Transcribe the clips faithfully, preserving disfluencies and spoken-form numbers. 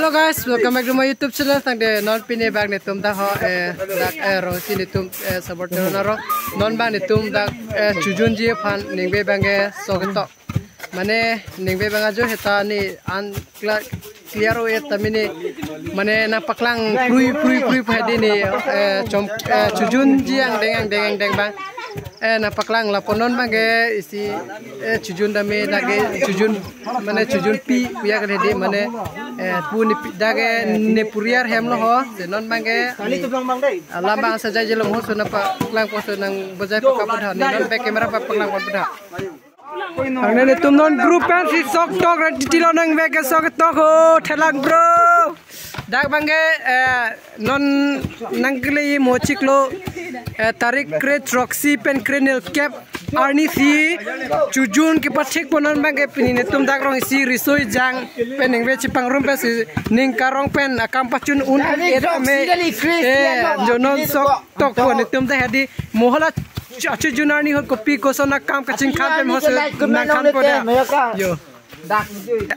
Hello guys, welcome back to my YouTube channel. Tangte non pini bang netum dak ho, eh, dak, eh, rong si netum, eh, support teron aro. Non bang netum dak, eh, chojunji aphan ningve bang ke sok tok. Mane ningve bang ajo heta ne an clear, clear o et tamini mane nangpaklang prui, prui, prui pu hedi ne, eh, chom, eh, chojunji angdeng, angdeng, angdeng bang. Eh, nangpaklang lapu non bang ke isi, eh, chojun dame lake chojun, mane chojunpi puya ke hedi mane, eh, pu ne pi dak ke ne puriar hem lo ho, si non bang ke, eh, alam bang saja jelo mo so nangpaklang po so nang bajai pakap pu tha, ne non back camera paklang po pu tha. Ang netum non group pen si sok tok ra titi lo ningve ke sok tok ho, thelang bro. Dak bang ke, eh, non nangkele mo chiklo, eh, tarik kre throksi pen kre nelkep arni si chojun kepathik po non bang ke pini netum dak rong si riso ejang pen ningve chepangrum pen si ning karong pen akam pachun un et me, eh, jo non sok tok po netum ta hedi mo hala ch-, chojun arni ahut kopi koson akam kachingkhan pen mo si nangkhan po da. Yo.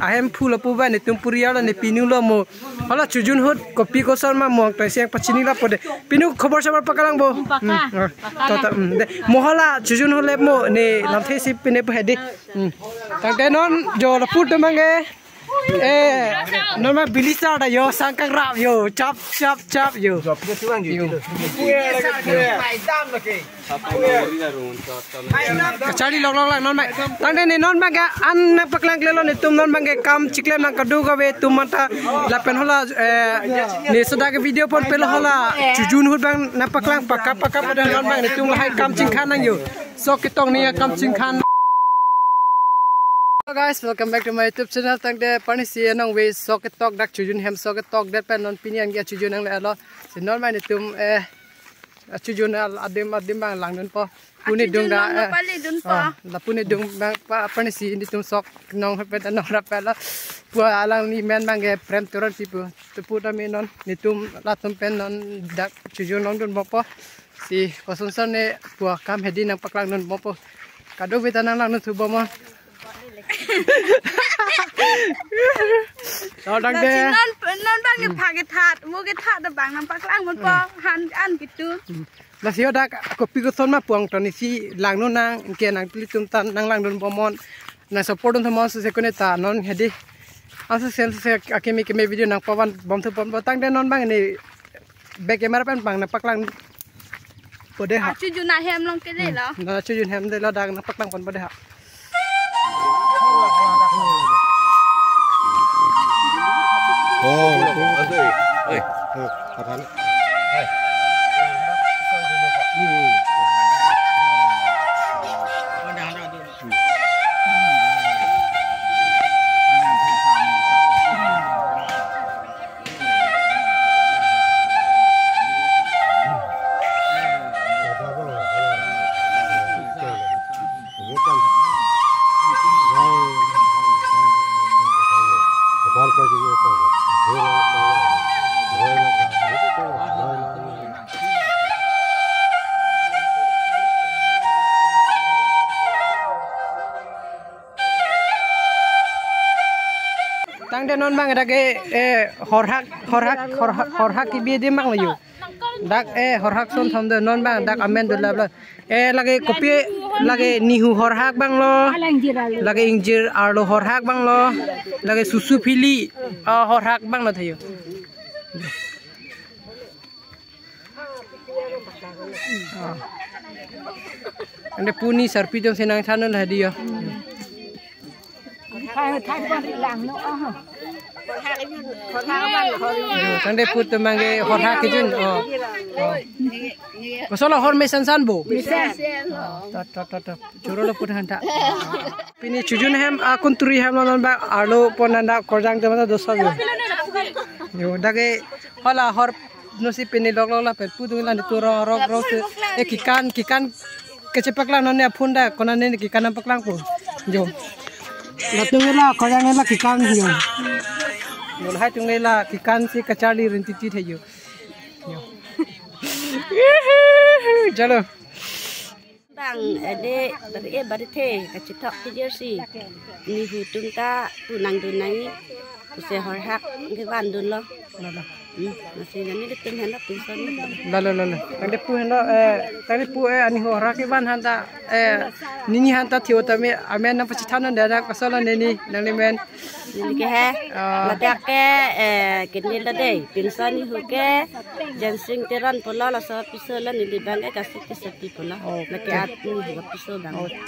Ahem phu lapu ba netum puriar lo ne pinu lo mo. Hala chojun ahut kopi koson ma mo tang siang pachini lapu de. Pinu khobor sabar pakalangpo. Paka. Hmm, ah. Paka. Tota, hmm, de. Mo hala chojun ahut le mo ne lamthe si pine pu hedi. Hmm. Tangte non jo lapu atum bang ke. Eh, non ma bilisar da yo, sangkang rap yo, chap, chap, chap yo. Yo. Kacharli lok lok lang non mai. Tangte ne non bang ke an nangpaklang klelo netum non bang ke kam chiklem nang kadu kave atum manta lapen hala, eh, ne soda ke video pon pelo hala chojun ahut bang nangpaklang pakap pakap pada non bang netum lahai kam chingkhan nang yo. Sok ketok ne akam chingkhan. Hello guys, welcome back to my YouTube channel. Tangte parni si nong ve sok ketok dak chojun hem sok ketok det pen non pini an ke chojun nangle lo. Si non mai netum, eh, chojun al adim adim bang langdunpo. Pu ne dung da, chojun bang eh, pali dunpo. Ah, lapu ne dung bang pa parni si netum sok nong hepet nong rap lo. Pu alangli men bang ke Prem Teronpi pu. Tepu tame non netum latum pen non dak chojun langdunpo. Si koson son ne pu akam hedi nangpaklangdunpo. Kadokave ta nanglangdun thupo mo. Lo tangte. Non, non bang ke pha kethat, mo kethat ta bang nangpaklang mon po, han an kitu. Lasi dak kopi koson ma puang ton isi langdun nang ke nangpili atum ta nanglangdunpo mo. Nang support dun thumo si sekone ta non hedi. Ansi sen se akimi kimi video nangpavan bom thupo tangte non bang ne back camera pen bang nangpaklang po de ha. Chojun ahem along kele lo. Hmm, non chojun hem de lo dak nangpaklang pon po de ha. Oh, oi. Tangte non bang dak ke, eh, horhak, horhak, horhak, horhak kebi adim bang lo yo. Dak, eh, horhak son thom de non bang dak amen dulap lo. Eh, lake kopi, lake nihu horhak bang lo. Lake ingjir arlo horhak bang lo. Lake susu phili, ah, horhak bang lo thayo. Ah. Ante pu ne sarpi atum si nangthan un hedi yo. Yo, tangte pu atum bang ke horhak kejun. Oh. Oh. Kosonlo hor me sansan bo. Tot, tot, tot, tot. Choro lo pu than ta. Pini chojun hem akun turi hem lo non bang arlo pon nanda korjang atum ta dosa yo. Yo, dak ke hala hor no si pini lok lok lapen pu atum la ne tu rong rok rok si. Eh, kekan, kekan kechepaklang non ne aphun dak konane kekan nangpaklangpo. Yo. Latum la korjang la kekan yo. Yo, lahai atum la kekan si kacharli rin titi thayo. Yo. Chalo. Ang ede bari e bari the kachethok kejirsi. Nihu atum ta pu nangdun nangji. Pusi horhak kevandunlo. Lalo. Hmm, masi nani ketum henlo pinson. Lalo, lalo. Tangte pu henlo, eh, tangte pu, eh, ani horhak kevan aphan ta, eh, nini aphan ta thio tame amen nangpachethan non dada kosonlo neni nanglimen. Neli ke he. Ah. Ladak ke, eh, kenil lo dei. Pinson nihu ke Jensing Teron pulo, laso apiso lo, neli abang ke Kasik Tissopi pulo. Okay. Lake at nihu apiso abang. Okay.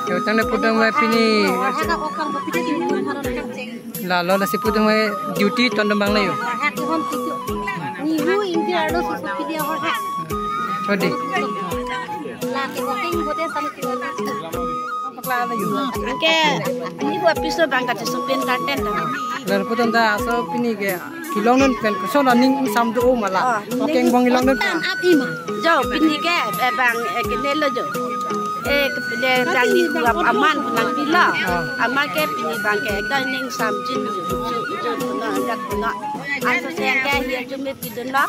Yo, tangte pudam mai pini. Lalo lasi pudam mai duty tondam abang lo yo. Nihu ingti arlo susu pidi ahor ha. Chodi. Lake working bote sam. Anke nihu apiso abang kachesopin karten ta. Lapu tangte laso pini ke kelongdun pen koson aning ingsam do ma la. Ah, oke, bang kelongdun pen. Tam ap ima. Jo, pini ke, eh, bang, eh, kenelo jo. Eh, kepele tang nihu ap aman nangpilo. Ah. Aman ke pini abang ke ekdom ning samjin jo. Jo, jo, puno, ajak puno. Anso se ke hirjume pidunlo.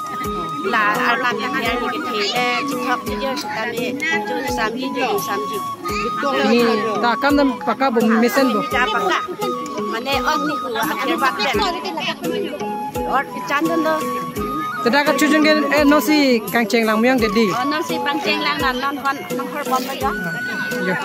La arnam yang yang ni kethe le chethok ni jo sitame jo samji jo samji. Ni ta akam dam paka bo mesen bo. Ja paka. Mane ong nihu akhir bak den. Or kechan dunlo. Tangte kachojun ke, eh, nonsi kangcheng lang muyang dedi. Oh, nonsi pangcheng lang na non hon nonghor bom ba ja. Yo.